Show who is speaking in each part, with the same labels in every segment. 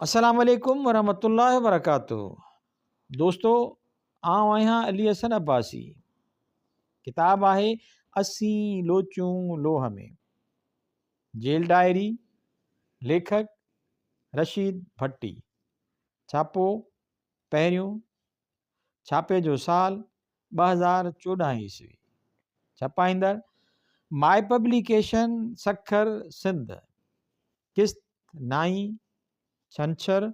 Speaker 1: السلام عليڪم ورحمة الله وبرڪاته دوستو آئون آهيان علي حسن عباسي ڪتاب آهي اسين لوچون لوهه ۾ جيل ڊائري ليکڪ رشيد ڀٽي ڇاپو پهريون ڇاپي جو سال 2014 عيسوي ڇپائيندڙ مائي پبليڪيشن سکر سنڌ قسط نائين، ڇنڇر،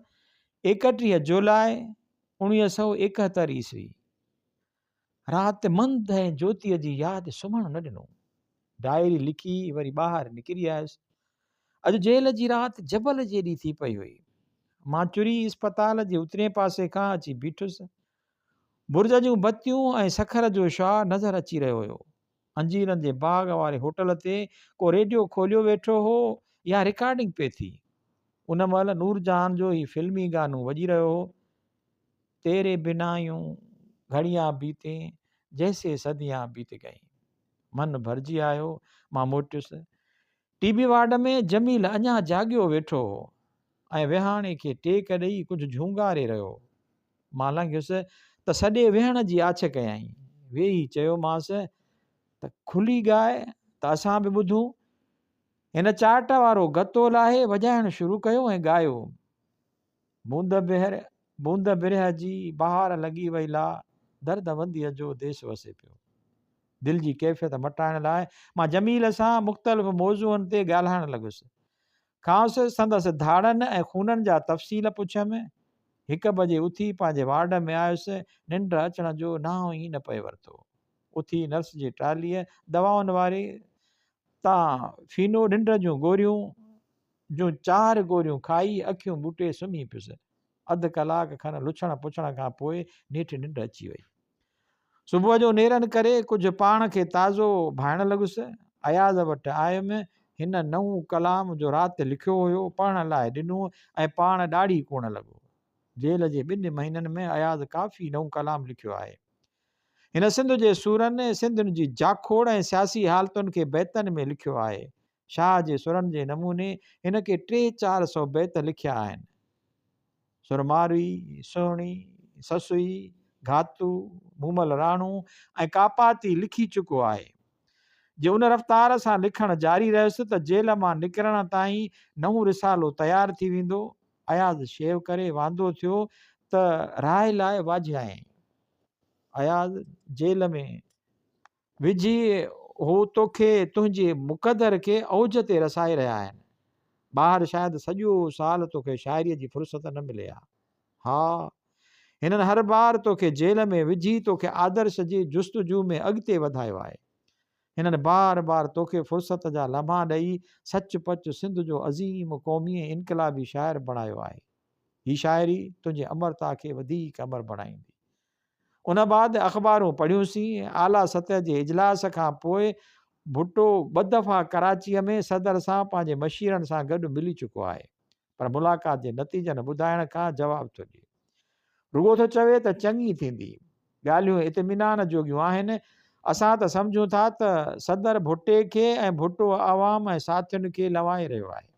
Speaker 1: 31 جولاء 1971 عيسوي. رات منڌ ۽ جوتيء جي ياد سمهڻ نه ڏنو. ڊائري لکي وري ٻاهر نڪري آيس. اڄ جيل جي رات جبل جيڏي ٿي پئي هئي. مان چري اسپتال جي اترئين پاسي کان اچي بيٺس. برج جون بتيون ۽ سکر جو شعاع نظر اچي رهيو هيو. انجيرن جي باغ واري هوٽل تي ڪو ريڊيو کوليو ويٺو هو يا رڪارڊنگ پئي ٿي. ان مهل نورجهان جو هي فلمي گانو وڄي رهيو هو، تيري بنا يون گهڙيان بيتين جيسي صديان بيت گئين. من ڀرجي آيو، مان موٽيس. ٽي بي وارڊ ۾ جميل اڃا جاڳيو ويٺو هو ۽ ويهاڻي کي ٽيڪ ڏئي ڪجهه جهونگاري رهيو هو. مان لنگهيس ته سڏي ويهڻ جي آڇ ڪيائين. ويهي چيومانس ته کلي ڳاء ته اسان به ٻڌون. هن چارٽ وارو گتو لاهي وڄائڻ شروع ڪيو ۽ ڳايو. بوند بوند برهه جي بهار لڳي وئي لا درد ونديء جو ديس وسي پيو. دل جي ڪيفيت مٽائڻ لاء مان جميل سان مختلف موضوعن تي ڳالهائڻ لڳس. کانئس سندس ڌاڙن ۽ خونن جا تفصيل پڇيم. هڪ بجي اٿي پنهنجي وارڊ ۾ آيس، ننڊ اچڻ جو نانء ئي نه پئي ورتو. اٿي نرس جي ٽراليء دوائن واري تان فينو ننڊ جون گوريون جون چار گوريون کائي اکيون ٻوٽي سمهي پيس. اڌ ڪلاڪ کن لڇڻ پڇڻ کان پوء نيٺ ننڊ اچي وئي. صبح جو نيرن ڪري ڪجهه پاڻ کي تازو ڀائڻ لڳس. اياز وٽ آيم. هن نئون ڪلام جو رات لکيو هيو، پڙهڻ لاء ڏنو ۽ پاڻ ڏاڙهي ڪوڙڻ لڳو. جيل جي ٻن مهينن ۾ اياز ڪافي نئون ڪلام لکيو آهي. هن سنڌ جي سورن، سنڌين جي جاکوڙ ۽ سياسي حالتن کي بيتن ۾ لکيو آهي. شاهه جي سرن جي نموني هن ڪي ٽي چار سئو بيت لکيا آهن. سرماري، سهڻي، سسئي، گهاتو، مومل راڻو ۽ ڪاپاتي لکي چڪو آهي. جي ان رفتار سان لکڻ جاري رهيس ته جيل مان نڪرڻ تائين نئون رسالو تيار ٿي ويندو. اياز شيو ڪري واندو ٿيو ته راء لاء واجهيائين. اياز جيل ۾ وجهي هو توکي تنهنجي مقدر کي اوج تي رسائي رهيا آهن. ٻاهر شايد سڄو سال توکي شاعريء جي فرصت نه ملي ها. ها، هنن هر بار توکي جيل ۾ وجهي توکي آدرش جي جستجو ۾ اڳتي وڌايو آهي. هنن بار بار توکي فرصت جا لمحا ڏئي سچ پچ سنڌ جو عظيم قومي ۽ انقلابي شاعر بڻايو آهي. هي شاعري تنهنجي امرتا کي وڌيڪ امر بڻائيندي. ان بعد اخبارون پڙهيونسين. اعليٰ سطح جي اجلاس کان پوء ڀٽو ٻه دفعا ڪراچيء ۾ صدر سان پنهنجي مشيرن سان گڏ ملي چڪو آهي پر ملاقات جي نتيجن ٻڌائڻ کان جواب ٿو ڏئي. رڳو ٿو چوي ته چڱي ٿيندي. ڳالهيون اطمينان جوڳيون آهن. اسان ته سمجهون ٿا ته صدر ڀٽي کي ۽ ڀٽو عوام ۽ ساٿين کي لنوائي رهيو آهي.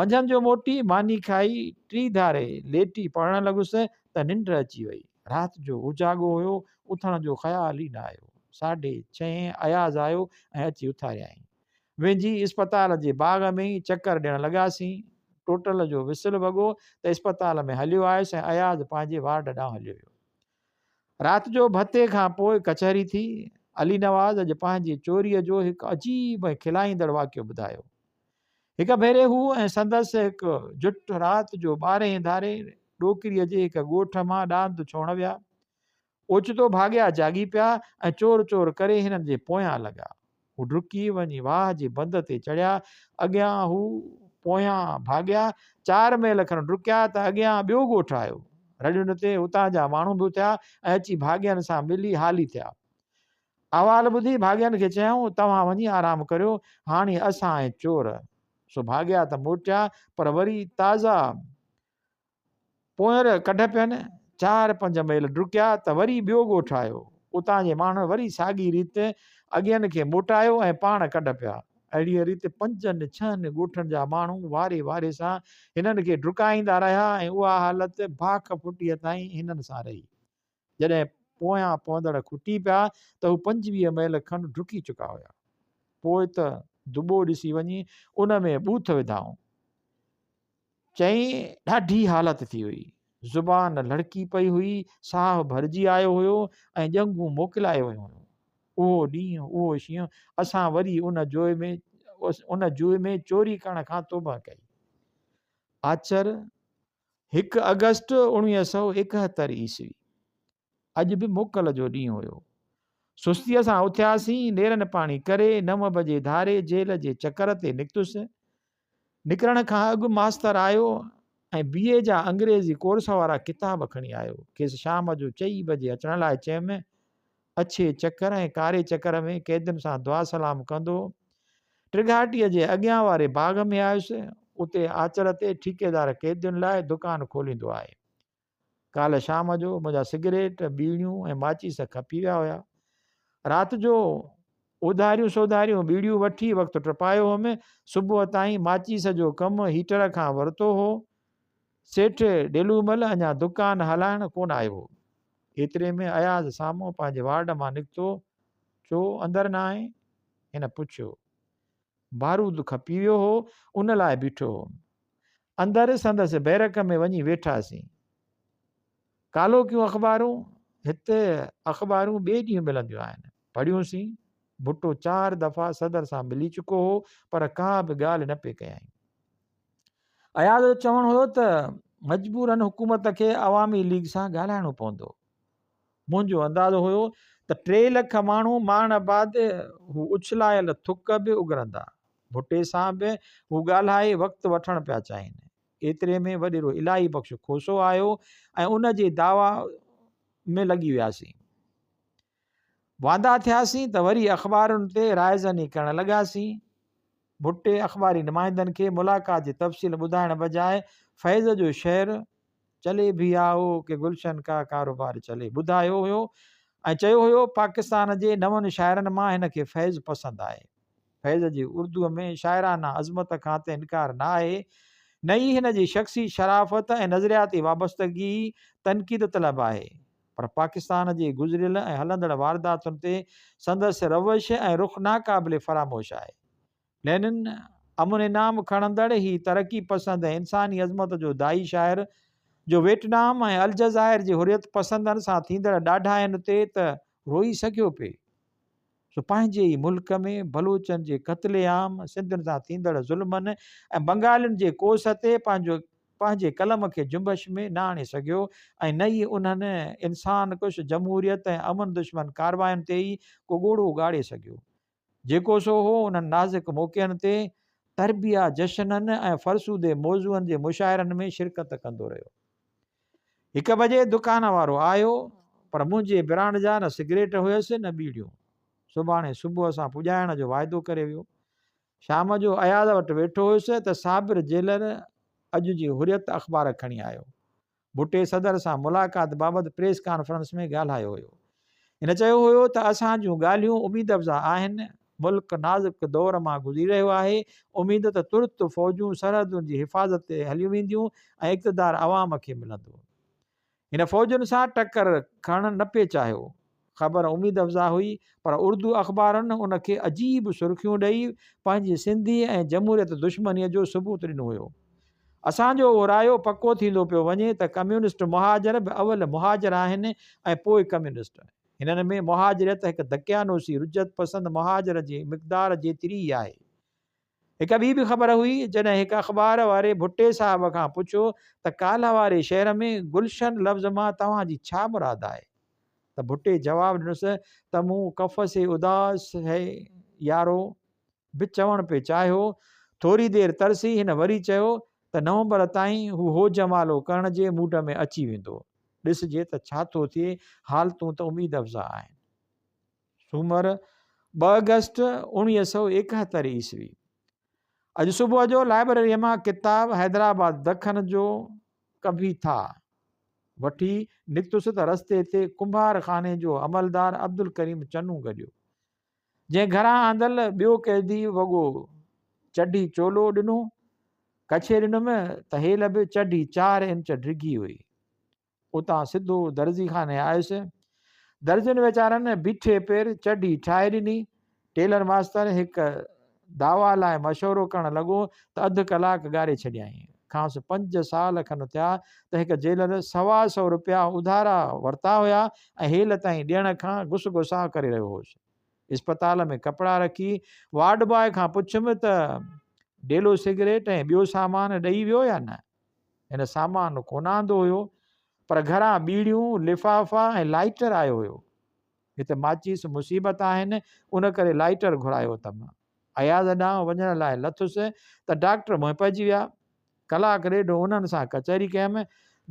Speaker 1: منجهند جو موٽي ماني کائي ٽي ڌاري ليٽي پڙهڻ لڳس ته ننڊ اچي وئي. رات جو اوجاڳو هيو، اٿڻ جو خيال ئي نه آيو. ساڍي ڇهين اياز آيو ۽ اچي اٿاريائين. وينجهي اسپتال جي باغ ۾ ئي چڪر ڏيڻ لڳاسين. ٽوٽل جو وسل وڳو ته اسپتال ۾ هليو آيس ۽ اياز پنهنجي وارڊ ڏانهن هليو ويو. رات جو ڀتي کان پوء ڪچهري ٿي. علي نواز اڄ پنهنجي چوريء جو هڪ عجيب ۽ کلائيندڙ واقعو ٻڌايو. هڪ ڀيري هو ۽ سندس هڪ جٽ رات جو ٻارهين ڌاري ڏوڪريء جي هڪ ڳوٺ مان ڏاند ڇوڻ ويا. اوچتو ڀاڳيا جاڳي پيا ۽ چور چور ڪري هنن جي پويان لڳا. هو ڊڪي وڃي واهه جي بند تي چڙهيا. اڳيان هو، پويان ڀاڳيا. چار ميل کن ڊڪيا ته اڳيان ٻيو ڳوٺ آيو. رڙين تي اتان جا ماڻهو به اٿيا ۽ اچي ڀاڳين سان ملي حالي ٿيا. احوال ٻڌي ڀاڳين کي چيائون، توهان وڃي آرام ڪريو، هاڻي اسان ۽ چور. سو ڀاڳيا ته موٽيا، پر وري تازا پونئر ڪڍ پين. چار پنج ميل ڊڪيا ته وري ٻيو ڳوٺ آيو. اتان جي ماڻهن وري ساڳي ريت اڳين کي موٽايو ۽ پاڻ ڪڍ پيا. اهڙيء ريت پنجن ڇهن ڳوٺن جا ماڻهو واري واري سان هنن کي ڊڪائيندا رهيا ۽ اها حالت باک ڦٽيء تائين هنن سان رهي. جڏهن پويان پوندڙ کٽي پيا ته هو 25 ميل کن ڊڪي چڪا هيا. پوء ته دٻو ڏسي وڃي ان ۾ ٻوٿ وڌائون. چئين ڏاڍي حالت ٿي هئي. زبان لڙڪي پئي هئي، ساهه ڀرجي آيو هيو ۽ ڄنگهون موڪلائي ويون هيون. اهو ڏينهن، اهو شينهن، اسان وري ان جوء ۾ ان جوء ۾ چوري ڪرڻ کان توبهه ڪئي. آچر، هڪ آگسٽ 1971 عيسوي. اڄ به موڪل جو ڏينهن هيو. سستيء سان اٿياسين، نيرن پاڻي ڪري، نو بجي ڌاري جيل جي چڪر تي نڪتس. نڪرڻ کان اڳ ماستر آيو ۽ بي اي جا انگريزي ڪورس وارا ڪتاب کڻي آيو. کيس شام جو چئين بجي اچڻ لاء چيم. اڇي چڪر ۽ ڪاري چڪر ۾ قيدين سان دعا سلام ڪندو ٽگهاٽيء جي اڳيان واري باغ ۾ آيس. اتي آچر تي ٺيڪيدار قيدين لاء دڪان کوليندو آهي. ڪالهه شام جو منهنجا سگريٽ، ٻيڙيون ۽ ماچيس کپي ويا هيا. رات جو اوڌاريون سوڌاريون ٻيڙيون وٺي وقت ٽپايو هوم. صبح تائين ماچيس جو ڪم هيٽر کان ورتو هو. سيٺ ڏيلومل اڃا دڪان هلائڻ ڪونه آيو هو. ايتري ۾ اياز سامهون پنهنجي وارڊ مان نڪتو. ڇو اندر نه آئين؟ هن پڇيو. بارود کپي ويو هو، ان لاء بيٺو هو. اندر سندس بئرڪ ۾ وڃي ويٺاسين. ڪالهوڪيون اخبارون، هت اخبارون ٻئي ڏينهن ملنديون آهن. پڙهيونسين. ڀٽو چار دفعا صدر سان ملي چڪو هو، پر ڪا به ڳالهه نه پئي ڪيائين. اياز جو چوڻ هيو ته مجبورن حڪومت کي عوامي ليگ سان ڳالهائڻو پوندو. منهنجو اندازو هيو ته ٽي لک ماڻهو مارڻ بعد هو اڇلايل ٿڪ به اگرندا. ڀٽي سان به هو ڳالهائي وقت وٺڻ پيا چاهين. ايتري ۾ وڏيرو الاهي بخش کوسو آيو ۽ ان جي دعويٰ ۾ لڳي وياسين. واندا ٿياسين ته وري اخبارن تي رائزني ڪرڻ لڳاسين. ڀٽي اخباري نمائندن کي ملاقات جي تفصيل ٻڌائڻ بجاء فيض جو شعر چلي ڀي آئو ڪي گلشن ڪا ڪاروبار چلي ٻڌايو هيو ۽ چيو هيو پاڪستان جي نون شاعرن مان هن کي فيض پسند آهي. فيض جي اردوء ۾ شاعرانه عظمت کان ته انڪار نه آهي نه ئي هن جي شخصي شرافت ۽ نظرياتي وابستگي تنقيد طلب آهي پر پاڪستان جي گذريل ۽ هلندڙ وارداتن تي سندس روش ۽ رخ ناقابل فراموش آهي. لينن امن انعام کڻندڙ هي ترقي پسند ۽ انساني عظمت جو داعي شاعر، جو ويٽنام ۽ الجزائر جي حريت پسندن سان ٿيندڙ ڏاڍاين تي ته روئي سگهيو پئي، سو پنهنجي ئي ملڪ ۾ بلوچن جي قتل عام، سنڌين سان ٿيندڙ ظلمن ۽ بنگالين جي ڪوس تي پنهنجو پنهنجي قلم کي جنبش ۾ نه آڻي سگهيو ۽ نه ئي انهن انسان ڪش، جمهوريت ۽ امن دشمن ڪارواين تي ئي ڪو ڳوڙهو ڳاڙي سگهيو. جيڪو سو هو انهن نازڪ موقعن تي طربيه جشنن ۽ فرسودي موضوعن جي مشاعرن ۾ شرڪت ڪندو رهيو. هڪ بجي دڪان وارو آيو، پر منهنجي برانڊ جا نه سگريٽ هيس نه ٻيڙيون. سڀاڻي صبح سان پڄائڻ جو واعدو ڪري ويو. شام جو اياز وٽ ويٺو هيس ته صابر جيلر اڄ جي حريت اخبار کڻي آيو. ڀٽي صدر سان ملاقات بابت پريس ڪانفرنس ۾ ڳالهايو هيو. هن چيو هيو ته اسان جون ڳالهيون اميد افزا آهن، ملڪ نازڪ دور مان گذري رهيو آهي، اميد ته ترت فوجون سرحدن جي حفاظت تي هليون وينديون ۽ اقتدار عوام کي ملندو. هن فوجن سان ٽڪر کڻڻ نه پئي چاهيو. خبر اميد افزا هئي، پر اردو اخبارن ان کي عجيب سرخيون ڏئي پنهنجي سنڌي ۽ جمهوريت دشمنيء جو ثبوت ڏنو هيو. اسان جو اهو رايو پڪو ٿيندو پيو وڃي ته ڪميونسٽ مهاجر به اول مهاجر آهن ۽ پوء ڪميونسٽ. هنن ۾ مهاجريت هڪ دقيانوسي رجعت پسند مهاجر جي مقدار جيتري ئي آهي. هڪ ٻي به خبر هئي، جڏهن هڪ اخبار واري ڀٽي صاحب کان پڇيو ته ڪالهه واري شعر ۾ گلشن لفظ مان توهان جي ڇا مراد آهي؟ ته ڀٽي جواب ڏنس ته مون قفس اداس هي يارو به چوڻ پئي چاهيو. ٿوري دير ترسي هن وري چيو ته نومبر تائين هو هو جمالو ڪرڻ جي موڊ ۾ اچي ويندو. ڏسجي ته ڇا ٿو ٿئي، حالتون ته اميد افزا آهن. سومر، ٻه آگسٽ 1971 عيسوي. اڄ صبح جو لائبريريء مان ڪتاب حيدرآباد دکن جو ڪڀي ٿا وٺي نڪتس ته رستي تي ڪنڀار خاني جو عملدار عبدالڪريم چنو گڏيو، جنهن گهران آندل ٻيو قيدي وڳو چڍي چولو ڏنو. ڪڇي ڏنم ته هيل به چڍي چار انچ ڊگهي هئي. اتان سڌو درزي خاني آيس. درزين ويچارن بيٺي پير چڍي ٺاهي ڏني. ٽيلر ماستر هڪ دعويٰ لاء مشورو ڪرڻ لڳو ته اڌ ڪلاڪ ڳاري ڇڏيائين. کانئس پنج سال کن ٿيا ته هڪ جيلر سوا سئو رپيا اڌارا ورتا هيا ۽ هيل تائين ڏيڻ کان گس گساء ڪري رهيو هوس. اسپتال ۾ ڪپڙا رکي وارڊ بواء کان پڇيم ته ڊيلو سگريٽ ۽ ٻيو سامان ڏئي ويو يا نه؟ هن سامان ڪونه آندو هيو پر گهران ٻيڙيون، لفافا ۽ لائيٽر آيو هيو. هت ماچيس مصيبت آهن ان ڪري لائيٽر گهرايو اٿم. اياز ڏانهن وڃڻ لاء لٿس ته ڊاڪٽر منهن پئجي ويا. ڪلاڪ ڏيڍ انهن سان ڪچهري ڪيم.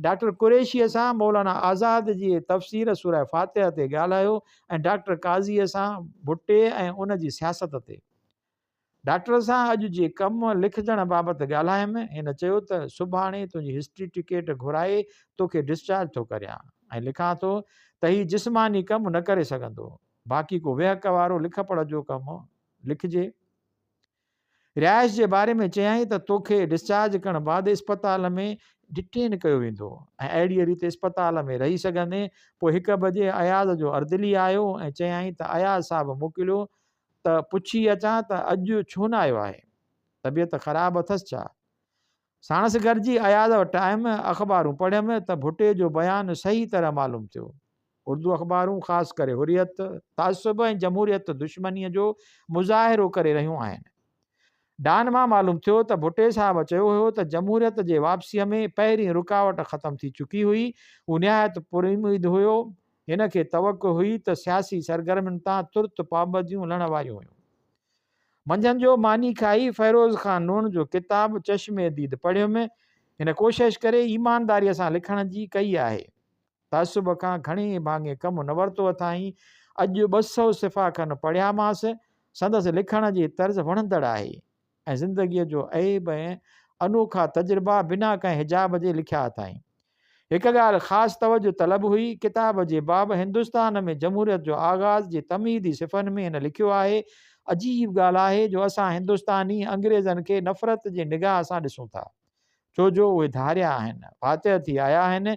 Speaker 1: ڊاڪٽر قريشيء سان مولانا آزاد جي تفسير سوره فاتحه تي ڳالهايو ۽ ڊاڪٽر قاضيء سان ڀٽي ۽ ان جي سياست تي. ڊاڪٽر سان اڄ جي ڪم لکجڻ بابت ڳالهايم. هن چيو ته سڀاڻي تنهنجي هسٽري ٽڪيٽ گهرائي توکي ڊسچارج ٿو ڪريان ۽ لکان ٿو ته هي جسماني ڪم نه ڪري سگهندو، باقي ڪو ويهڪ وارو لک پڙهه جو ڪم لکجي. رهائش جي باري ۾ چيائين ته توکي ڊسچارج ڪرڻ بعد اسپتال ۾ ڊٽين ڪيو ويندو ۽ اهڙيء ريت اسپتال ۾ رهي سگهندين. پوء هڪ بجي اياز جو اردلي آيو ۽ چيائين ته اياز صاحب موڪليو ته پڇي اچان ته اڄ ڇو نه آيو آهي؟ طبيعت خراب اٿس ڇا؟ ساڻس گڏجي اياز وٽ آيم، اخبارون پڙهيم ته ڀٽي جو بيان صحيح طرح معلوم ٿيو. اردو اخبارون خاص ڪري حريت، تعصب ۽ جمهوريت دشمنيء جو مظاهرو ڪري رهيون آهن. ڊان مان معلوم ٿيو ته ڀٽي صاحب چيو هيو ته جمهوريت جي واپسيء ۾ پهرين رڪاوٽ ختم ٿي چڪي هئي. هو نهايت پراميد هيو. هن کي توقع هئي ته سياسي سرگرمين تان ترت پابنديون لهڻ واريون هيون. منجهند جو ماني کائي فيروز خان نون جو ڪتاب چشم ديد پڙهيم. هن ڪوشش ڪري ايمانداريء سان لکڻ جي ڪئي آهي. تعصب کان گهڻي ڀاڱي ڪم نه ورتو اٿائين. اڄ 200 صفحا کن پڙهيامانس. سندس لکڻ جي طرز وڻندڙ آهي. ۽ زندگيء جو عيب ۽ انوکا تجربا بنا ڪنهن حجاب جي لکيا اٿائين. هڪ ڳالهه خاص توجه طلب هئي، ڪتاب جي باب هندستان ۾ جمهوريت جو آغاز جي تمهيدي صفحن ۾ هن لکيو آهي، عجيب ڳالهه آهي جو اسان هندستاني انگريزن کي نفرت جي نگاهه سان ڏسون ٿا، ڇو جو اهي ڌاريا آهن، فاتح ٿي آيا آهن،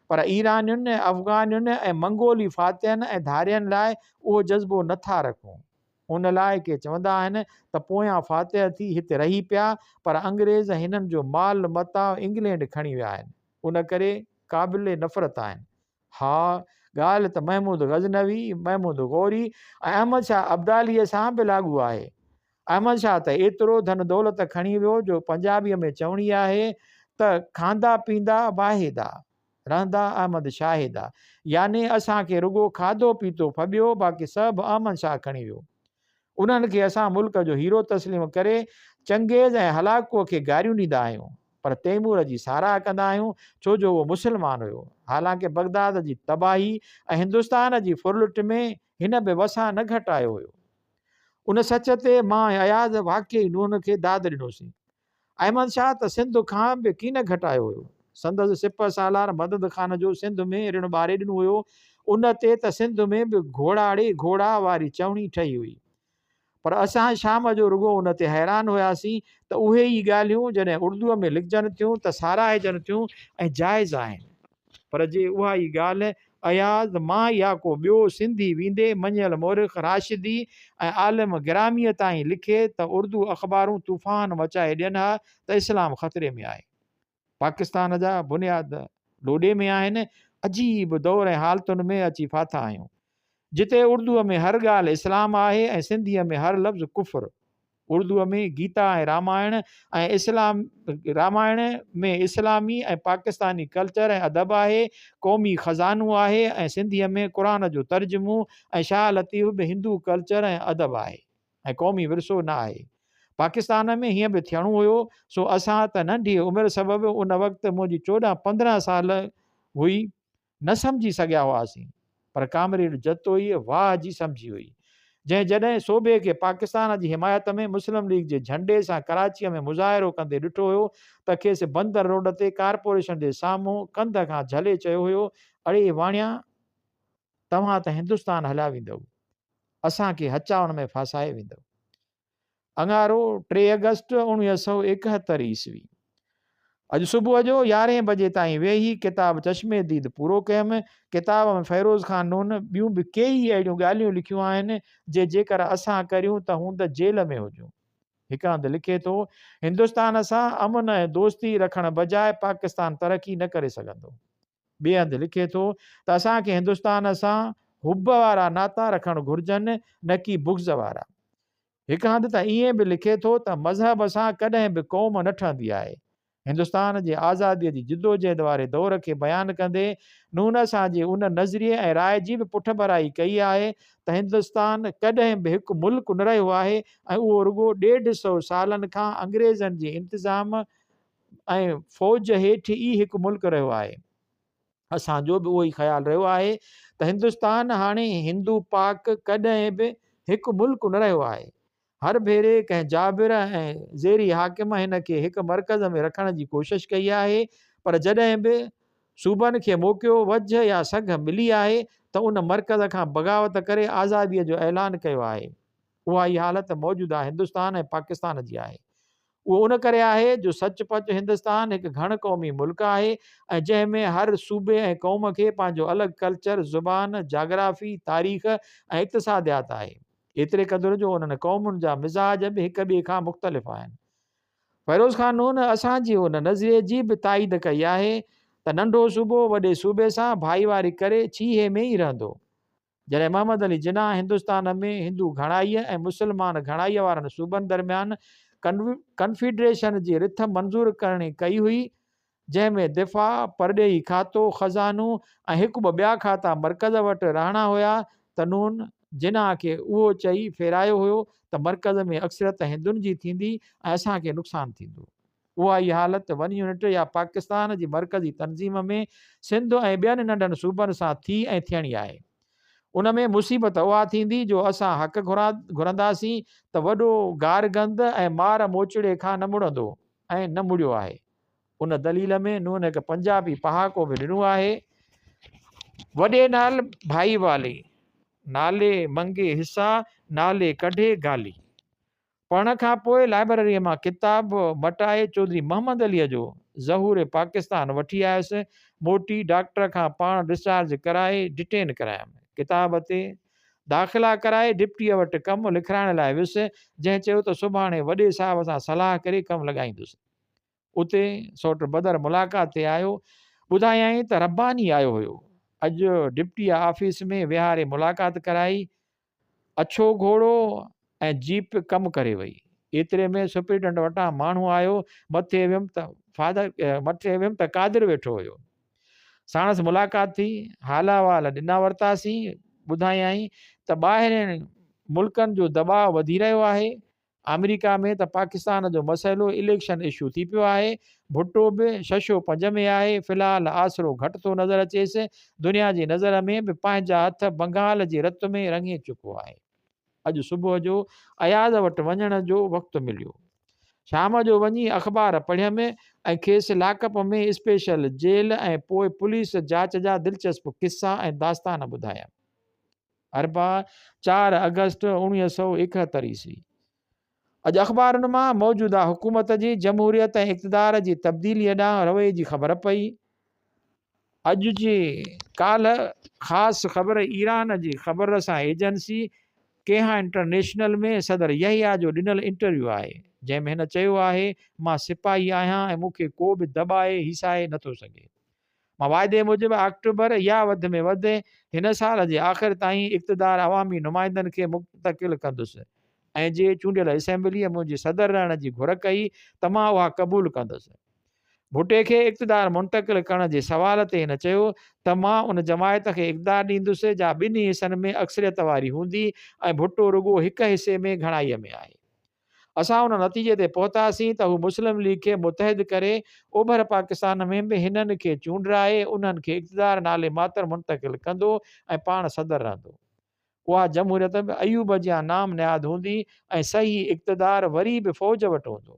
Speaker 1: پر ايرانين، افغانين ۽ منگولي فاتحن ۽ ڌارين لاء اهو جذبو نه ٿا رکون. ان لاء ڪي چوندا آهن ته پويان فاتح ٿي هت رهي پيا پر انگريز هنن جو مال متاع انگلينڊ کڻي ويا آهن ان ڪري قابل نفرت آهن. ها ڳالهه ته محمود غزنوي، محمود غوري ۽ احمد شاهه ابداليء سان به لاڳو آهي. احمد شاهه ته ايترو ڌن دولت کڻي ويو جو پنجابيء ۾ چوڻي آهي ته کاندا پيندا واهي دا. رهندا احمد شاهه دا يعني اسان کي رڳو کاڌو پيتو ڦٻيو باقي سڀ احمد شاهه کڻي ويو. انهن کي اسان ملڪ جو هيرو تسليم ڪري چنگيز ۽ هلاڪوء کي گاريون ڏيندا آهيون پر تيمور جي ساراهه ڪندا آهيون ڇو جو اهو مسلمان هيو. حالانڪه بغداد جي تباهي ۽ هندستان جي ڦرلٽ ۾ هن به وسان نه گهٽايو هيو. ان سچ تي مان ۽ اياز واقعي نون کي داد ڏنوسين. احمد شاهه ته سنڌ کان به ڪين گهٽايو هيو. سندس سپهه سالار مدد خان جو سنڌ ۾ رڻ ٻاري ڏنو هيو، ان تي ته سنڌ ۾ به گهوڙا ڙي گهوڙا واري چوڻي ٺهي هئي. پر اسان شام جو رڳو ان تي حيران هياسين ته اهي ئي ڳالهيون جڏهن اردوء ۾ لکجن ٿيون ته ساراهجن ٿيون ۽ جائز آهن. پر جي اها ئي ڳالهه اياز، مان يا ڪو ٻيو سنڌي ويندي مڃيل مورخ راشدي ۽ عالم گراميء تائين لکي ته اردو اخبارون طوفان مچائي ڏين ها ته اسلام خطري ۾ آهي. پاڪستان جا بنياد لوڏي ۾ آهن، عجيب دور ۽ حالتن ۾ اچي ڦاٿا آهيون. جتي اردوء ۾ هر ڳالهه اسلام آهي ۽ سنڌيء ۾ هر لفظ ڪفر. اردوء ۾ گيتا ۽ رامائڻ ۽ اسلام رامائڻ ۾ اسلامي ۽ پاڪستاني ڪلچر ۽ ادب آهي، قومي خزانو آهي ۽ سنڌيء ۾ قرآن جو ترجمو ۽ شاهه لطيف به هندو ڪلچر ۽ ادب آهي ۽ قومي ورثو نه آهي. پاڪستان ۾ هيئن به ٿيڻو هيو، سو اسان ته ننڍي عمر سبب ان وقت منهنجي 14 15 سال هئي، نه سمجهي سگهيا هئاسين، پر ڪامريڊ جتوئيء واهه جي سمجهي هئي، جنهن جڏهن صوبي کي پاڪستان جي حمايت ۾ مسلم ليگ جي جهنڊي سان ڪراچيء ۾ مظاهرو ڪندي ڏٺو هيو ته کيس بندر روڊ تي ڪارپوريشن جي سامهون ڪنڌ کان جهلي چيو هيو، اڙي واڻيا! توهان ته هندستان هليا ويندؤ، اسان کي هچائن ۾ ڦاسائي ويندؤ. اڱارو، 3 آگسٽ 1971 عيسوي. اڄ صبح جو يارهين بجي تائين ويهي ڪتاب چشم ديد پورو ڪيم. ڪتاب ۾ فيروز خان نون ٻيون به ڪيئي اهڙيون ڳالهيون لکيون آهن، جي جيڪر اسان ڪريون ته هوند جيل ۾ هجون. هڪ هنڌ لکي ٿو، هندستان سان امن ۽ دوستي رکڻ بجاء پاڪستان ترقي نه ڪري سگهندو. ٻئي هنڌ لکي ٿو ته اسان کي هندستان سان حب وارا ناتا رکڻ گهرجن نه ڪي بغض وارا. هڪ هنڌ ته ائين به لکي ٿو ته مذهب سان ڪڏهن به قوم نه ٺهندي آهي. هندستان جي آزاديء جي جدوجهد واري دور کي بيان ڪندي نون اسان جي ان نظريي ۽ راء جي به پٺڀرائي ڪئي آهي ته هندستان ڪڏهن به هڪ ملڪ نه رهيو آهي ۽ اهو رڳو ڏيڍ سئو سالن کان انگريزن جي انتظام ۽ فوج هيٺ ئي هڪ ملڪ رهيو آهي. اسان جو به اهو ئي خيال رهيو آهي ته هندستان هاڻي هندو پاڪ ڪڏهن به هڪ ملڪ نه رهيو آهي. هر ڀيري ڪنهن جابر ۽ زيري حاڪم هن کي هڪ مرڪز ۾ رکڻ جي ڪوشش ڪئي آهي پر جڏهن به صوبن کي موقعو، وجهه يا سگهه ملي آهي ته ان مرڪز کان بغاوت ڪري آزاديء جو اعلان ڪيو آهي. اها ئي حالت موجوده هندستان ۽ پاڪستان جي آهي. اهو ان ڪري آهي جو سچ پچ هندستان هڪ گهڻ قومي ملڪ آهي ۽ جنهن ۾ هر صوبي ۽ قوم کي پنهنجو الڳ ڪلچر، زبان، جاگرافي، تاريخ ۽ اقتصاديات آهي. ايتري قدر جو انهن قومن جا مزاج به هڪ ٻئي کان مختلف آهن. فيروز خان نون اسان جي ان نظريي جي به تائيد ڪئي آهي ته ننڍو صوبو وڏي صوبي سان ڀائيواري ڪري ڇيهي ۾ ئي رهندو. جڏهن محمد علي جناح هندستان ۾ هندو گهڻائيء ۽ مسلمان گهڻائيء وارن صوبن درميان ڪنفيڊريشن جي رٿ منظور ڪرڻي ڪئي هئي، جنهن ۾ دفاع، پرڏيهي کاتو، خزانو ۽ هڪ ٻه ٻيا کاتا مرڪز وٽ رهڻا هيا ته نون جناح کي اهو چئي ڦيرايو هيو ته مرڪز ۾ اڪثريت هندن جي ٿيندي ۽ اسان کي نقصان ٿيندو. اها ئي حالت ون يونٽ يا پاڪستان جي مرڪزي تنظيم ۾ سنڌ ۽ ٻين ننڍن صوبن سان ٿي ۽ ٿيڻي آهي. ان ۾ مصيبت اها ٿيندي جو اسان حق گهرنداسين ته وڏو گارگند ۽ مار موچڙي کان نه مڙندو ۽ نه مڙيو آهي. ان دليل ۾ نون هڪ پنجابي پهاڪو به ڏنو آهي. وڏي نال ڀائيوالي، نالي منگي حصا، نالي ڪڍي گالي. پڙهڻ کان پوء لائبرريء مان ڪتاب مٽائي چوڌري محمد عليء جو ظهور پاڪستان وٺي آيس. موٽي ڊاڪٽر کان پاڻ ڊسچارج ڪرائي ڊٽين ڪرايم. ڪتاب تي داخلا ڪرائي ڊپٽيء وٽ ڪم لکرائڻ لاء ويس، جنهن چيو ته سڀاڻي وڏي صاحب سان صلاح ڪري ڪم لڳائيندس. اتي سئوٽ بدر ملاقات تي آيو. ٻڌايائين ته رباني آيو هيو. اڄ ڊپٽيء آفيس ۾ ويهاري ملاقات ڪرائي. اڇو گهوڙو ۽ جيپ ڪم ڪري وئي. ايتري ۾ سپرنٽنڊنٽ وٽان ماڻهو آيو. مٿي ويم ته فادر مٿي ويم ته قادر ويٺو هيو. ساڻس ملاقات ٿي. حال احوال ڏنا ورتاسين. ٻڌايائين ته ٻاهرين ملڪن جو دٻاء وڌي رهيو آهي. آمريڪا ۾ ته پاڪستان جو مسئلو اليڪشن اشو ٿي پيو آهي، ڀٽو به ششو پنج ۾ آهي، في الحال آسرو گهٽ ٿو نظر اچيس، دنيا جي نظر ۾ به پنهنجا هٿ بنگال جي رت ۾ رڱي چڪو آهي. اڄ صبح جو اياز وٽ وڃڻ جو وقت مليو. شام جو وڃي اخبار پڙهيم ۽ کيس لاڪپ ۾ اسپيشل جيل ۽ پوء پوليس جاچ جا دلچسپ قصا ۽ داستان ٻڌايم. اربع، چار آگسٽ 1971 عيسوي. اڄ اخبارن مان موجوده حڪومت جي جمهوريت ۽ اقتدار جي تبديليء ڏانهن رويي جي خبر پئي. اڄ جي ڪالهه خاص خبر ايران جي خبر رسان ايجنسي ڪيهان انٽرنيشنل ۾ صدر يحيٰ جو ڏنل انٽرويو آهي، جنهن ۾ هن چيو آهي، مان سپاهي آهيان ۽ مون کي ڪو به دٻائي هيسائي نٿو سگهي. مان واعدي موجب آڪٽوبر يا وڌ ۾ وڌ هن سال جي آخر تائين اقتدار عوامي نمائندن کي منتقل ڪندس ۽ جي چونڊيل اسيمبليء منهنجي صدر رهڻ جي گهر ڪئي ته مان اها قبول ڪندس. ڀٽي کي اقتدار منتقل ڪرڻ جي سوال تي هن چيو ته مان ان جماعت کي اقتدار ڏيندس جا ٻنهي حصن ۾ اڪثريت واري هوندي ۽ ڀٽو رڳو هڪ حصي ۾ گهڻائيء ۾ آهي. اسان ان نتيجي تي پهتاسين ته هو مسلم ليگ کي متحد ڪري اوڀر پاڪستان ۾ به هنن کي چونڊرائي انهن کي اقتدار نالي ماتر منتقل ڪندو ۽ پاڻ صدر رهندو. اها جمهوريت به ايوب جيان نام نهاد هوندي ۽ صحيح اقتدار وري به فوج وٽ هوندو.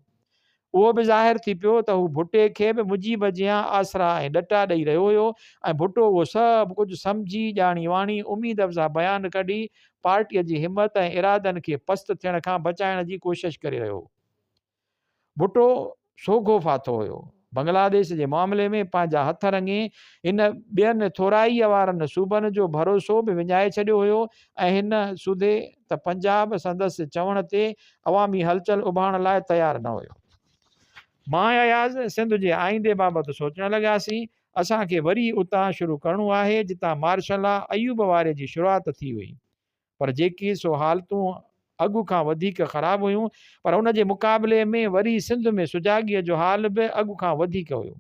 Speaker 1: اهو به ظاهر ٿي پيو ته هو ڀٽي کي به مجيب جيان آسرا ۽ ڏٽا ڏئي رهيو هيو ۽ ڀٽو اهو سڀ ڪجهه سمجهي ڄاڻي واڻي اميد افزا بيان ڪڍي پارٽيء جي همت ۽ ارادن کي پست ٿيڻ کان بچائڻ جي ڪوشش ڪري رهيو هو. ڀٽو سوگهو ڦاٿو هيو. بنگلاديش جي معاملي ۾ پنهنجا هٿ رڱي هن ٻين ٿورائيء وارن صوبن جو ڀروسو به وڃائي ڇڏيو هيو ۽ هن سوڌي ته پنجاب سندس چوڻ تي عوامي هلچل اڀارڻ لاء تيار نه هيو. مان ۽ اياز سنڌ جي آئيندي بابت سوچڻ لڳاسين. اسان کي وري اتان شروع ڪرڻو آهي جتان مارشل لا ايوب واري جي شروعات ٿي هئي. پر جيڪي سو حالتون اڳ کان وڌيڪ خراب هيون پر ان جي مقابلي ۾ وري سنڌ ۾ سجاڳيء جو حال به اڳ کان وڌيڪ هيو.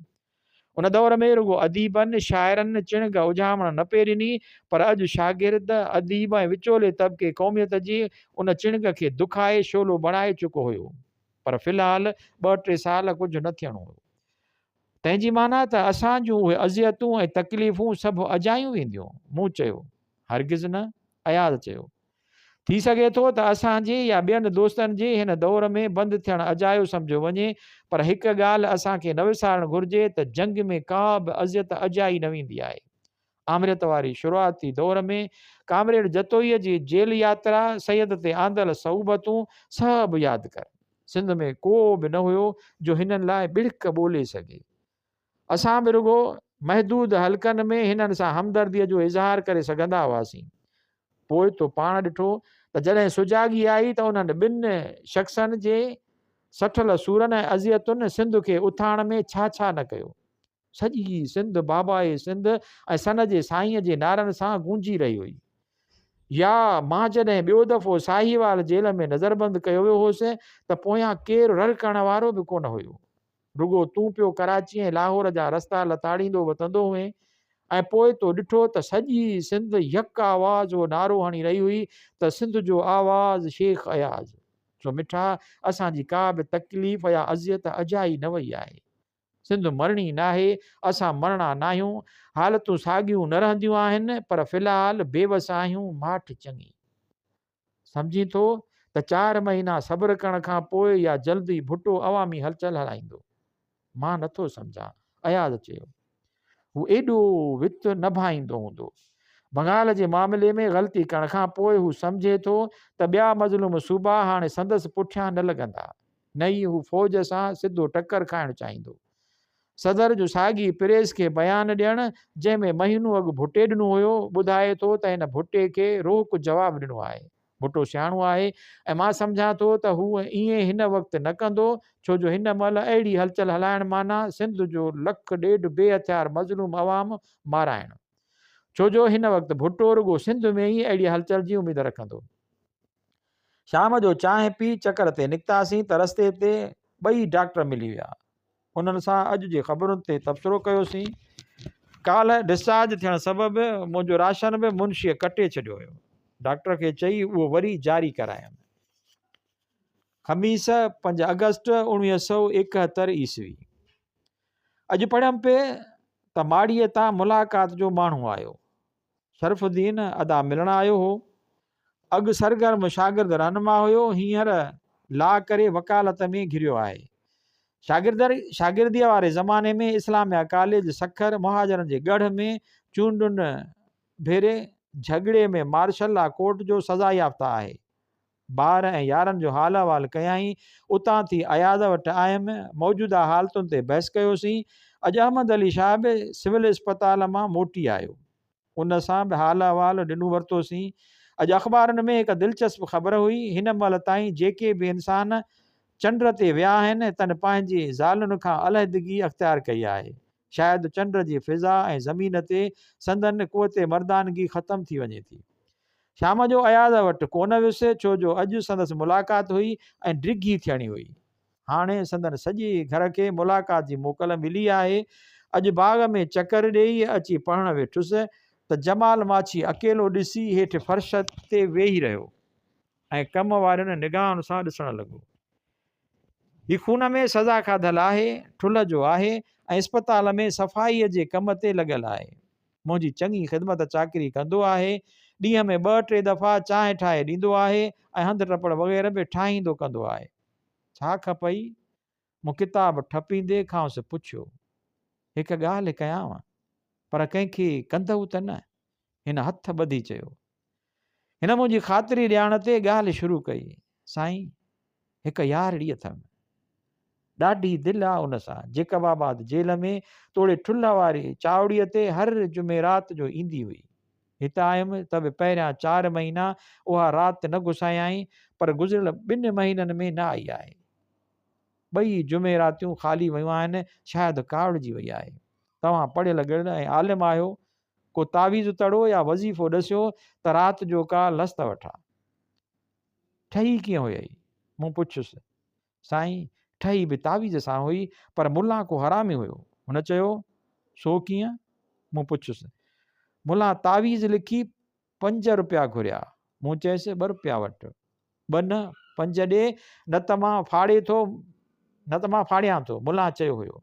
Speaker 1: ان دور ۾ رڳو اديبن، شاعرن چڻگ اجهامڻ نه پئي ڏني پر اڄ شاگرد، اديب ۽ وچولي طبقي قوميت جي ان چڻگ کي دکائي شعلو بڻائي چڪو هيو. پر في الحال ٻه ٽي سال ڪجهه نه ٿيڻو هيو. تنهن جي معنيٰ ته اسان جون اهي اذيتون ۽ تڪليفون سڀ اجايون وينديون. مون چيو. هرگز نه. اياز چيو. ٿي سگهي ٿو ته اسان جي يا ٻين دوستن جي هن دور ۾ بند ٿيڻ اجايو سمجهيو وڃي پر هڪ ڳالهه اسان کي نه وسارڻ گهرجي ته جنگ ۾ ڪا به اذيت اجائي نه ويندي آهي. آمريت واري شروعاتي دور ۾ ڪامريڊ جتوئيء جي جيل ياترا، سيد تي آندل صعوبتون سڀ ياد ڪر. سنڌ ۾ ڪو به نه هيو جو هنن لاء ٻڙڪ ٻولي سگهي. اسان به رڳو محدود حلقن ۾ هنن سان همدرديء جو اظهار ڪري سگهندا هئاسين. پوء تو پاڻ ڏٺو ته جڏهن سجاڳي آئي ته انهن ٻن شخصن جي سٺل سورن ۽ اذيتن سنڌ کي اٿاڻ ۾ ڇا ڇا نه ڪيو. سڄي سنڌ بابائي سنڌ ۽ سن جي سائينء جي نعرن سان گونجي رهي هئي. يا مان جڏهن ٻيو دفعو ساهيوال جيل ۾ نظربند ڪيو ويو هوس ته پويان ڪير رڙ ڪرڻ وارو به ڪونه هيو. رڳو تون پيو ڪراچي ۽ لاهور جا رستا لتاڙيندو وتندو هئين ۽ پوء تو ڏٺو ته سڄي سنڌ يڪ آواز اهو نعرو هڻي رهي هئي ته سنڌ جو آواز شيخ اياز. سو مٺا اسان جي ڪا به تڪليف يا اذيت اجائي نه وئي آهي. سنڌ مرڻي ناهي، اسان مرڻا ناهيون، حالتون ساڳيون نه رهنديون آهن پر في الحال بيوس آهيون، ماٺ چڱي. سمجهين ٿو ته چار مهينا صبر ڪرڻ کان پوء يا جلد ئي ڀٽو عوامي هلچل هلائيندو. مان نٿو سمجهان. اياز چيو. هو ايڏو وت نه ڀائيندو هوندو. بنگال جي معاملي ۾ غلطي ڪرڻ کان پوء هو سمجهي ٿو ته ٻيا مظلوم صوبا هاڻي سندس پٺيان نه لڳندا. نه ئي هو فوج سان سڌو ٽڪر کائڻ چاهيندو. صدر جو ساڳي پريس کي بيان ڏيڻ، جنهن ۾ مهينو اڳ ڀٽي ڏنو هيو، ٻڌائي ٿو ته هن ڀٽي کي روڪ جواب ڏنو آهي. ڀٽو سياڻو آهي ۽ مان سمجهان ٿو ته هو ائين هن وقت نه ڪندو، ڇو جو هن مهل اهڙي هلچل هلائڻ معنيٰ سنڌ جو لک ڏيڍ بي هٿيار مظلوم عوام مارائڻ. ڇو جو هن وقت ڀٽو رڳو سنڌ ۾ ئي اهڙي هلچل جي اميد رکندو. شام جو چانهه پي چڪر تي نڪتاسين ته رستي تي ٻئي ڊاڪٽر ملي ويا. انهن سان اڄ جي خبرن تي تبصرو ڪيوسين. ڪالهه ڊسچارج ٿيڻ سبب منهنجو راشن به منشيء ڪٽي ڇڏيو هيو. ڊاڪٽر کي چئي اهو وري جاري ڪرايم. خميس 5 آگسٽ 1971 عيسوي. اڄ پڙهيم پئي ته ماڙيء تان ملاقات جو ماڻهو آيو. شرف الدين ادا ملڻ آيو هو. اڳ سرگرم شاگرد رهنما هيو، هينئر لا ڪري وڪالت ۾ گهريو آهي. شاگرديء واري زماني ۾ اسلاميه ڪاليج سکر مهاجرن جي ڳڙهه ۾ چونڊن ڀيري جهڳڙي ۾ مارشل لا ڪورٽ جو سزا يافته آهي. ٻار ۽ يارن جو حال احوال ڪيائين. اتان ٿي اياز وٽ آيم. موجوده حالتن تي بحث ڪيوسين. اڄ احمد علي شاهه به سول اسپتال مان موٽي آيو. ان سان به حال احوال ڏنو ورتوسين. اڄ اخبارن ۾ هڪ دلچسپ خبر هئي. هن مهل تائين جيڪي به انسان چنڊ تي ويا آهن، تن پنهنجي زالن کان علحدگي اختيار ڪئي آهي. شايد چنڊ جي فضا ۽ زمين تي سندن قوت مردانگي ختم ٿي وڃي ٿي. شام جو اياز وٽ ڪونه ويس، ڇو جو اڄ سندس ملاقات هئي ۽ ڊگهي ٿيڻي هئي. هاڻي سندن سڄي گهر کي ملاقات جي موڪل ملي آهي. اڄ باغ ۾ چڪر ڏيئي اچي پڙهڻ ويٺس ته جمال ماڇي اڪيلو ڏسي هيٺ فرش تي ويهي رهيو ۽ ڪم وارين نگاهن سان ڏسڻ لڳو. هي خون ۾ سزا کاڌل آهي، ٺلهه جو آهي ۽ اسپتال ۾ صفائيء جي ڪم تي لڳل آهي. منهنجي چڱي خدمت چاڪري ڪندو آهي. ڏينهن ۾ ٻه ٽي دفعا چانهه ٺاهي ڏيندو آهي ۽ هنڌ ٽپڙ وغيره به ٺاهيندو ڪندو آهي. ڇا کپئي؟ مون ڪتاب ٺپيندي کانئس پڇيو. هڪ ڳالهه ڪيانء، پر ڪنهن کي ڪندؤ ته نه؟ هن هٿ ٻڌي چيو. هن منهنجي خاطري ڏيارڻ تي ڳالهه شروع ڪئي، سائين، هڪ يارڙي اٿم. ڏاڍي دل آ ان سان. جيڪب آباد جيل ۾ توڙي ٺلهه واري چاوڙيء تي هر جمعي رات جو ايندي هئي. هت آيم ته به پهريان چار مهينا اها رات نه گسايائين، پر گذريل ٻن مهينن ۾ نه آئي آهي. ٻئي جمعي راتيون خالي ويون آهن، شايد ڪاوڙجي وئي آهي. توهان پڙهيل ڳڙهيل ۽ عالم آهيو، ڪو تعويذ تڙو يا وظيفو ڏسيو ته رات جو ڪا لست وٺان. ٺهي ڪيئن هئي؟ مون پڇيس. سائين، ٺهي به تعويذ سان هئي، پر ملان ڪو حرامي هيو. هن چيو، سو ڪيئن؟ مون پڇيس. ملان تعويذ لکي پنج روپيا گهريا. مون چيس، ٻه روپيا وٺ. ٻه نه، پنج ڏي، نه ته مان ڦاڙي ٿو، نه ته مان ڦاڙيان ٿو. ملان چيو هيو.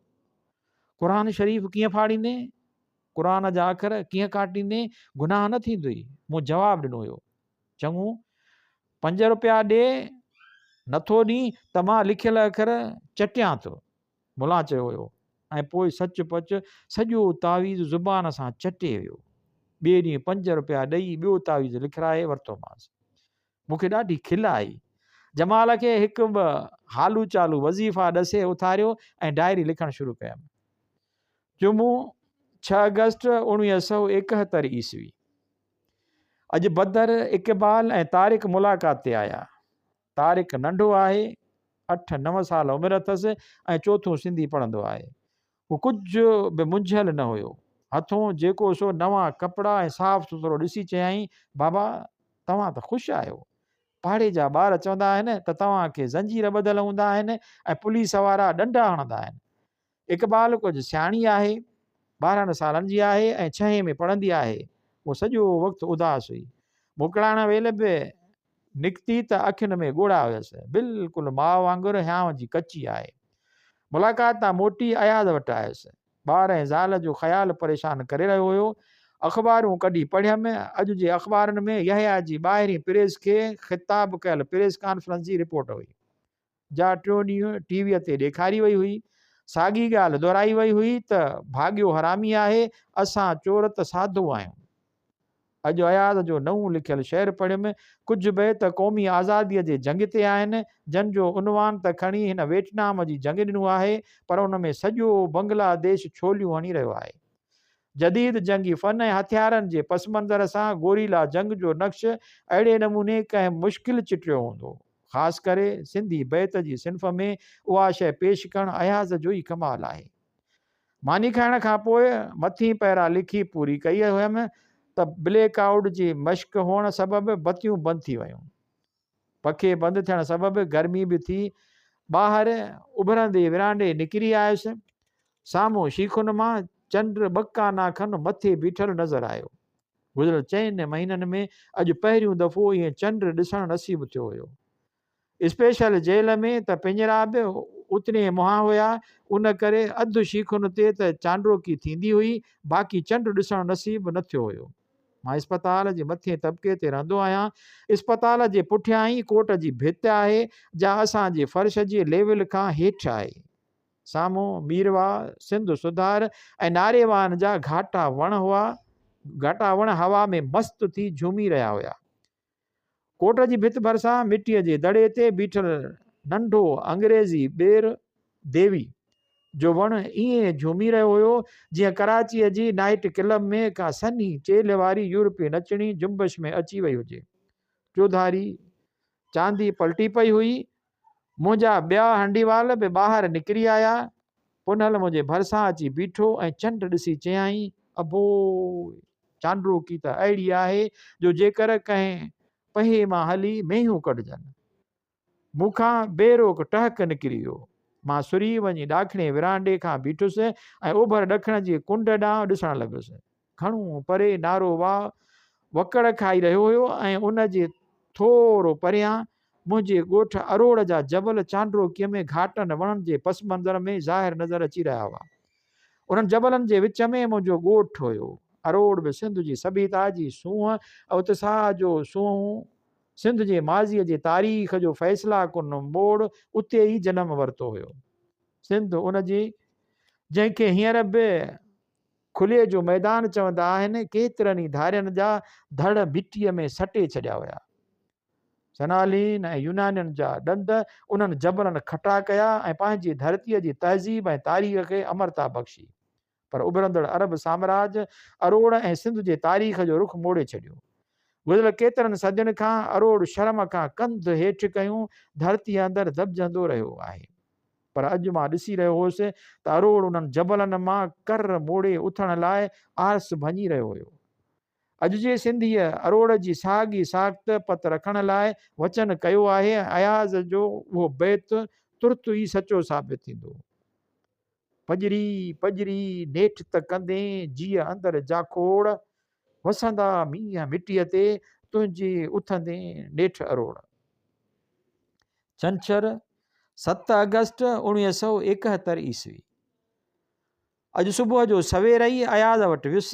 Speaker 1: قرآن شريف ڪيئن ڦاڙيندين؟ قرآن جا اکر ڪيئن ڪاٽيندين؟ گناهه نه ٿيندوئي؟ مون جواب ڏنو هيو. چڱو، پنج روپيا ڏي، نٿو ڏين ته مان لکيل اکر چٽيان ٿو. ملان چيو هيو ۽ پوء سچ پچ سڄو تعويذ زبان سان چٽي ويو. ٻئي ڏينهن پنج روپيا ڏئي ٻيو تعويذ لکرائي ورتومانس. مون کي ڏاڍي کل آئي. جمال کي هڪ ٻه هالو چالو وظيفا ڏسي اٿاريو ۽ ڊائري لکڻ شروع ڪيم. جمعو، ڇهه آگسٽ 1971 عيسوي. اڄ بدر، اقبال ۽ طارق ملاقات تي آيا. طارق ننڍو آهي، اٺ نو سال عمر اٿس ۽ چوٿون سنڌي پڙهندو آهي. هو ڪجهه به منجهيل نه هيو. هٿون جيڪو سو نوان ڪپڙا ۽ صاف سٿرو ڏسي چيائين، بابا توهان ته خوش آهيو. پاڙي جا ٻار چوندا آهن ته توهان کي زنجير ٻڌل هوندا آهن ۽ پوليس وارا ڏنڊا هڻندا آهن. اقبال ڪجهه سياڻي آهي، 12 سالن جي آهي ۽ ڇهين ۾ پڙهندي آهي. هوء سڄو وقت اداس هئي. موڪلائڻ ويل به نڪتي ته اکين ۾ ڳوڙها هيس. بلڪل ماء وانگر هيانء جي ڪچي آهي. ملاقات تان موٽي اياز وٽ آيس. ٻار ۽ زال جو خيال پريشان ڪري رهيو هيو. اخبارون ڪڍي پڙهيم. اڄ جي اخبارن ۾ يحيٰ جي ٻاهرين پريس کي خطاب ڪيل پريس ڪانفرنس جي رپورٽ هئي. جا ٽيون ڏينهن ٽي ويء تي ڏيکاري وئي هئي. ساڳي ڳالهه دهرائي وئي هئي ته ڀاڳيو حرامي آهي، اسان چور ته ساڌو آهيون. اڄ اياز جو نئون لکيل شعر پڙهيم، ڪجهه بيت قومي آزاديء جي جنگ تي آهن، جن جو عنوان ته کڻي هن ويٽنام جي جنگ ڏنو آهي، پر ان ۾ سڄو بنگلاديش ڇوليون هڻي رهيو آهي. جديد جنگي فن ۽ هٿيارن جي پس منظر سان گوريلا جنگ جو نقش اهڙي نموني ڪنهن مشڪل چٽيو هوندو. خاص ڪري سنڌي بيت جي صنف ۾ اها شيء پيش ڪرڻ اياز جو ئي ڪمال آهي. ماني کائڻ کان پوء مٿين پيرا لکي پوري ڪئي هيم ته بليڪ آئوٽ جي مشق هئڻ سبب بتيون بند ٿي ويون. پکي بند ٿيڻ سبب گرمي به ٿي. ٻاهر اڀرندي ورانڊي نڪري آيس. سامهون شيخن مان چنڊ ٻه ڪانا کن مٿي بيٺل نظر آيو. گذريل چئن مهينن ۾ اڄ پهريون دفعو ائين چنڊ ڏسڻ نصيب ٿيو هيو. اسپيشل جيل ۾ ته پڃرا به اتني منهان هيا، ان ڪري اڌ شيخن تي ته چانڊوڪي ٿيندي هئي، باقي چنڊ ڏسڻ نصيب نه ٿيو هيو. مان اسپتال جي مٿين طبقي تي رهندو آهيان. اسپتال جي پٺيان ئي ڪوٽ جي ڀت آهي، جا اسان جي فرش جي ليول کان هيٺ آهي. سامهون ميرواهه، سنڌ سڌار ۽ ناريواهن جا گهاٽا وڻ هئا. گهاٽا وڻ هوا ۾ مست ٿي جهومي رهيا هيا. ڪوٽ جي ڀت ڀرسان مٽيء جي دڙي تي بيٺل ننڍو انگريزي ٻير، ديوي، جو وڻ ائين جهومي رهيو هيو، جيئن ڪراچيء جي نائيٽ ڪلب ۾ ڪا سنهي چيلهه واري يورپي نچڻي جنبش ۾ اچي وئي هجي. چوڌاري چاندي پلٽي پئي هئي. منهنجا ٻيا هنڊيوال به ٻاهر نڪري آيا. پنهل منهنجي ڀرسان اچي بيٺو ۽ چنڊ ڏسي چيائين، ابو! چانڊوڪي ته اهڙي آهي جو جيڪر ڪنهن پهي مان هلي مينهون ڪڍجن. مون کان بي روڪ ٽهڪ نڪري ويو. مان سري وڃي ڏاکڻي ورانڊي کان بيٺس ۽ اوڀر ڏکڻ جي ڪنڊ ڏانهن ڏسڻ لڳس. گهڻو پري نارو واء وڪڙ کائي رهيو هيو ۽ ان جي ٿورو پريان منهنجي ڳوٺ اروڙ جا جبل چانڊروڪيء ۾ گهاٽن وڻن جي پس منظر ۾ ظاهر نظر اچي رهيا هئا. انهن جبلن جي وچ ۾ منهنجو ڳوٺ هيو. اروڙ به سنڌ جي سڀيتا جي سونهن ۽ اتساهه جو سونهون، سنڌ جي ماضيء جي تاريخ جو فيصلا ڪن موڙ اتي ئي جنم ورتو هيو. سنڌ ان جي جنهن کي هينئر به. کلي جو ميدان چوندا آهن، ڪيترن ئي ڌارين جا ڌڙ مٽيء ۾ سٽي ڇڏيا ويا. سنالين ۽ يونانين جا ڏند انهن جبلن کٽا ڪيا ۽ پنهنجي ڌرتيء جي تهذيب ۽ تاريخ کي امرتا بخشي. پر اڀرندڙ عرب سامراج اروڙ ۽ سنڌ جي تاريخ جو رخ موڙي ڇڏيو. گذريل ڪيترن صدين کان اروڙ شرم کان ڪنڌ هيٺ ڪيون ڌرتيء اندر دٻجندو رهيو آهي. پر اڄ مان ڏسي رهيو هوس ته اروڙ انهن جبلن مان ڪر موڙي اٿڻ لاء آرس ڀڃي رهيو هيو. اڄ جي سنڌيء اروڙ جي ساڳي ساخت پت رکڻ لاء وچن ڪيو آهي ۽ اياز جو اهو بيت ترت ئي سچو ثابت ٿيندو. پڄري پڄري نيٺ ته ڪندين جيء اندر جاکوڙ، وسندا مينهن مٽيء تي تنهنجي اٿندين نيٺ اروڙ. ڇنڇر، 7 آگسٽ 1971 عيسوي. اڄ صبح جو سوير ئي اياز وٽ ويس.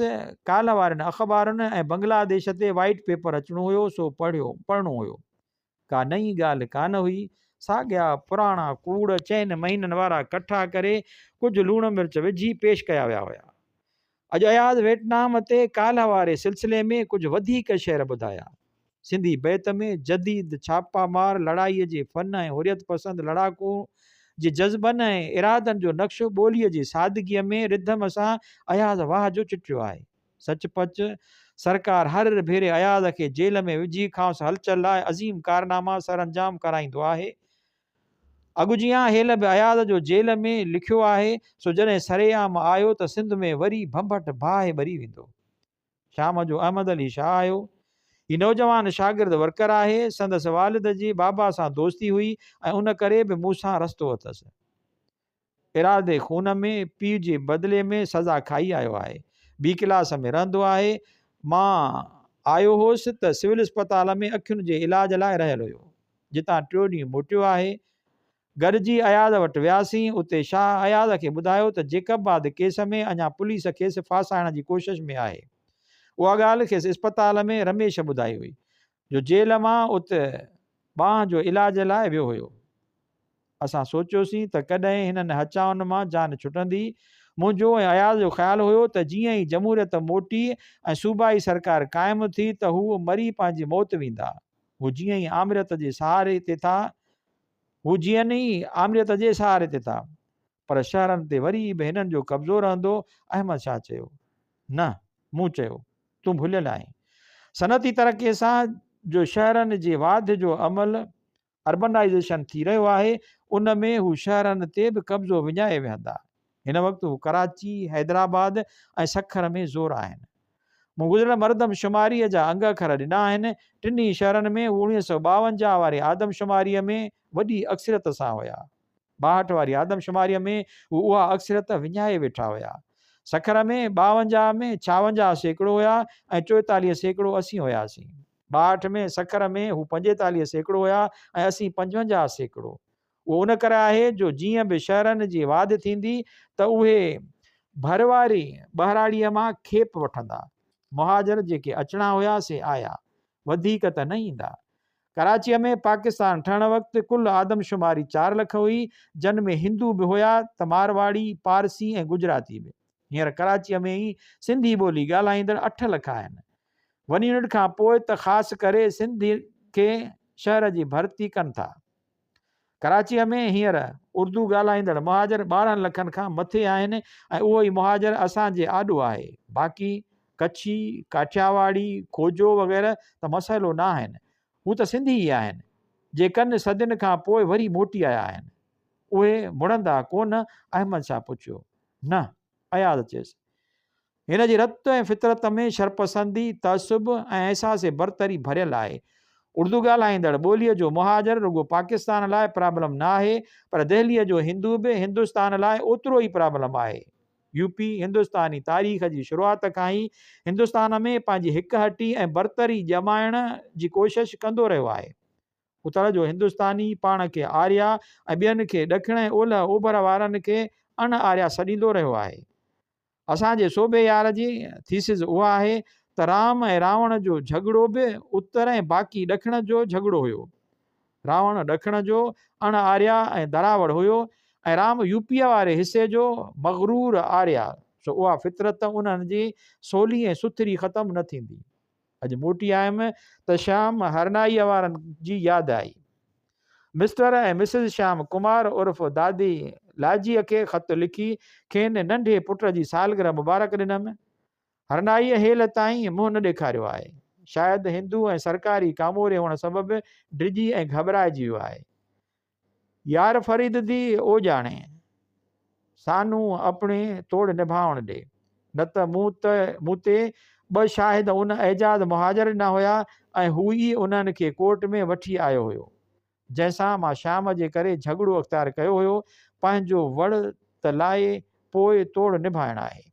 Speaker 1: ڪالهه وارين اخبارن ۽ بنگلاديش تي وائيٽ پيپر اچڻو هيو سو پڙهيو پڙهڻو هيو. ڪا نئين ڳالهه ڪانه هئي. ساڳيا پراڻا ڪوڙ چئن مهينن وارا ڪٺا ڪري ڪجهه لوڻ مرچ وجهي پيش ڪيا ويا هيا. اڄ اياز ويٽنام تي ڪالهه واري سلسلي ۾ ڪجهه وڌيڪ شعر ٻڌايا. سنڌي بيت ۾ جديد ڇاپا مار لڙائيء جي فن ۽ حريت پسند لڙاڪو جي جذبن ۽ ارادن جو نقش ٻوليء جي سادگيء ۾ رڌم سان اياز واهه جو چٽيو آهي. سچ پچ سرڪار هر ڀيري اياز کي جيل ۾ وجهي کانئس هلچل لاء عظيم ڪارناما سرانجام ڪرائيندو آهي. اڳ جيان هيل به اياز جو جيل ۾ لکيو آهي، سو جڏهن سرعام آيو ته سنڌ ۾ وري ڀنڀٽ باهه ٻري ويندو. شام جو احمد علي شاهه آيو. هي نوجوان شاگرد ورڪر آهي، سندس والد جي بابا سان دوستي هئي ۽ ان ڪري به مون سان رستو اٿس. ارادي خون ۾ پيء جي بدلي ۾ سزا کائي آيو آهي. بي ڪلاس ۾ رهندو آهي. مان آيو هوس ته سول اسپتال ۾ اکين جي علاج لاء رهيل هيو. جتان ٽيو ڏينهن موٽيو آهي. گڏجي اياز وٽ وياسين. اتي شاهه اياز کي ٻڌايو ته جيڪب آباد ڪيس ۾ اڃا پوليس کيس ڦاسائڻ جي ڪوشش ۾ آهي. اها ڳالهه کيس اسپتال ۾ رميش ٻڌائي هئي. جو جيل مان ات ٻانهن جو علاج لاء ويو هيو. اسان سوچيوسين ته ڪڏهن هنن هچائن مان جان ڇٽندي. منهنجو ۽ اياز جو خيال هيو ته جيئن ئي جمهوريت موٽي ۽ صوبائي سرڪار قائم ٿي ته هو مري پنهنجي موت ويندا. هو جيئن ئي آمريت جي سهاري تي ٿا هو جيئن ئي آمريت جي سهاري تي ٿا. پر شهرن تي وري به هنن جو قبضو رهندو. احمد شاهه چيو. نه. مون چيو. تون ڀليل آهين. صنعتي ترقي سان جو شهرن جي واڌ جو عمل Urbanization، ٿي رهيو آهي، ان ۾ هو شهرن تي به قبضو وڃائي ويهندا. هن وقت هو ڪراچي، حيدرآباد ۽ سکر ۾ زور آهن. مون گذريل مردم شماريء جا انگ اکر ڏنا آهن. ٽنهي شهرن ۾ هو 1952 واري آدمشماريء ۾ وڏي اڪثريت سان هيا. 62 واري آدمشماريء ۾ هو اها اڪثريت وڃائي ويٺا هيا. سکر ۾ 52 ۾ 56% هيا ۽ 44% اسين هياسين. 62 ۾ سکر ۾ هو 45% هيا ۽ اسين 55%. اهو ان ڪري آهي جو جيئن به شهرن جي واڌ ٿيندي ته اهي ڀر واري ٻهراڙيء مان کيپ وٺندا. مهاجر جيڪي اچڻا هيا سي آيا. وڌيڪ ته نه ايندا. ڪراچيء ۾ پاڪستان ٺهڻ وقت ڪل آدمشماري چار لک هئي، جن ۾ هندو به هيا ته مارواڙي، پارسي ۽ گجراتي به. هينئر ڪراچيء ۾ ئي سنڌي ٻولي ڳالهائيندڙ اٺ لک آهن. ون يونٽ کان پوء ته خاص ڪري سنڌين کي شهر جي ڀرتي ڪن ٿا. ڪراچيء ۾ هينئر اردو ڳالهائيندڙ مهاجر 12 لکن کان مٿي آهن ۽ اهو ئي مهاجر اسان جي آڏو آهي. باقي ڪڇي، ڪاٺياواڙي، کوجو وغيره ته مسئلو نه آهن. هو ته سنڌي ئي آهن، جي ڪن صدين کان پوء وري موٽي آيا آهن. اهي مڙندا ڪونه؟ احمد شاهه پڇيو. نه. اياز چيس. هن جي رت ۽ فطرت ۾ شرپسندي، تعصب ۽ احساس برتري ڀريل آهي. اردو ڳالهائيندڙ ٻوليء جو مهاجر رڳو پاڪستان لاء پرابلم نه آهي پر دهليء جو هندو به هندستان لاء اوترو ئي پرابلم آهي. يو پي هندستاني تاريخ جي شروعات کان ئي هندستان ۾ پنهنجي هڪ هٽي ۽ برتري ڄمائڻ جي ڪوشش ڪندو رهيو آهي. اتر جو هندستاني پاڻ کي آريا ۽ ٻين کي ڏکڻ ۽ اولهه اوڀر وارن کي اڻ آريا سڏيندو رهيو آهي. اسان جي سوڀي يار جي ٿيسز اها آهي ته رام ۽ راوڻ جو جهڳڙو به اتر ۽ باقي ڏکڻ جو جهڳڙو هيو. راوڻ ڏکڻ جو اڻ آريا ۽ دراوڙ هيو ۽ رام يوپيء واري حصي جو مغرور آريا. سو اها فطرت انهن جي سولي ۽ سٿري ختم نه ٿيندي. اڄ موٽي آيم ته شيام هرنائيء وارن جي ياد آئي. مسٽر ۽ مسز شيام ڪمار عرف دادي لاجيء کي خط لکي کين ننڍي پٽ جي سالگرهه مبارڪ ڏنم. هرنائيء هيل تائين منهن نه ڏيکاريو آهي. شايد هندو ۽ سرڪاري ڪاموري هئڻ سبب ڊڄي ۽ گهٻرائجي ويو آهي. يار فريد the او ڄاڻي. سانون اپڻي توڙ نڀاوڻ ڏي. نه ته مون ته مون تي ٻه شاهد ان اعجاز مهاجر ڏنا هيا ۽ هو ئي انهن کي ڪورٽ ۾ وٺي آيو هيو. جنهن سان مان شام جي ڪري جهڳڙو اختيار ڪيو هيو. پنهنجو وڙ ته لائي پوء توڙ نڀائڻ آهي.